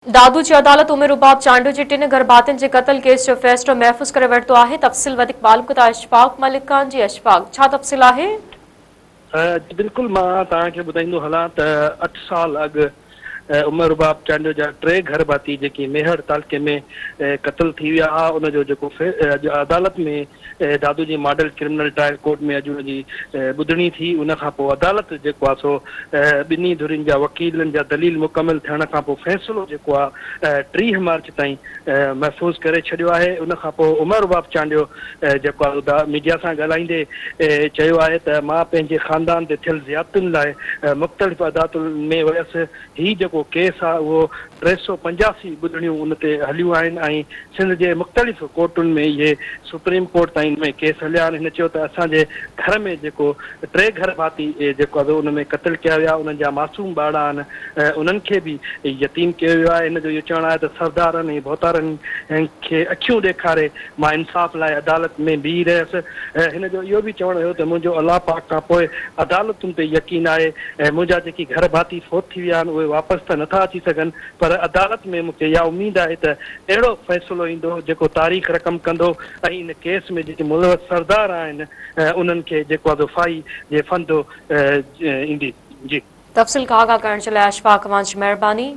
دادو جي عدالت عمر رباب چانڊيو جي ٽن گهرڀاتين جي قتل ڪيس جو فيصلو محفوظ ڪري ورتو آهي، تفصيل وڌيڪ معلوم ڪندا اشفاق ملڪ خان جي اشفاق ڇا تفصيل آهي؟ جي بلڪل مان توهان کي ٻڌائيندو هلان ته اٺ سال اڳ عمر رباب چانڊيو جا ٽي گهرڀاتي جيڪي ميهڙ تعلقي ۾ قتل ٿي ويا ها ان جو جيڪو اڄ عدالت ۾ دادو جي ماڊل ڪرمنل ٽرائل ڪورٽ ۾ اڄ ان جي ٻڌڻي ٿي ان کان پوء عدالت جيڪو آهي سو ٻنهي ڌرين جا وڪيلن جا دليل مڪمل ٿيڻ کان پوء فيصلو جيڪو آهي 30 مارچ تائين محفوظ ڪري ڇڏيو آهي ان کان پوء عمر رباب چانڊيو جيڪو آهي ميڊيا سان ڳالهائيندي چيو آهي ته مان پنهنجي خاندان تي ٿيل زيادتين لاء مختلف عدالتن ۾ ويس هي جيڪو ڪيس آهي اهو 385 ٻڌڻيون ان تي هليون آهن ۽ سنڌ جي مختلف ڪورٽن ۾ اهي سپريم ڪورٽ تائين ان ۾ ڪيس هليا آهن. هن چيو ته اسان جي گهر ۾ جيڪو ٽي گهر ڀاتي جيڪو آهي ان ۾ قتل ڪيا ويا انهن جا معصوم ٻارڙا آهن انهن کي به يتيم ڪيو ويو آهي. هن جو اهو چوڻ آهي ته سردارن ۽ ڀوتارن کي اکيون ڏيکاري مان انصاف لاء عدالت ۾ بيهي رهيس. هن جو اهو به چوڻ هيو ته منهنجو الله پاڪ کان پوء عدالتن تي يقين آهي ۽ منهنجا جيڪي گهر ڀاتي فوت ٿي ويا آهن اهي واپس ته نٿا اچي سگهن پر عدالت ۾ مون کي اها اميد آهي ته اهڙو فيصلو ايندو جيڪو تاريخ رقم ڪندو ۽ ان ڪيس ۾ جيڪي ملوث سردار آهن انهن کي جيڪو آهي سو ڦاهي جي ڦندو ايندي. جي. تفصيل کان آگاهه ڪرڻ جي لاء اشفاق اوهان جي مهرباني.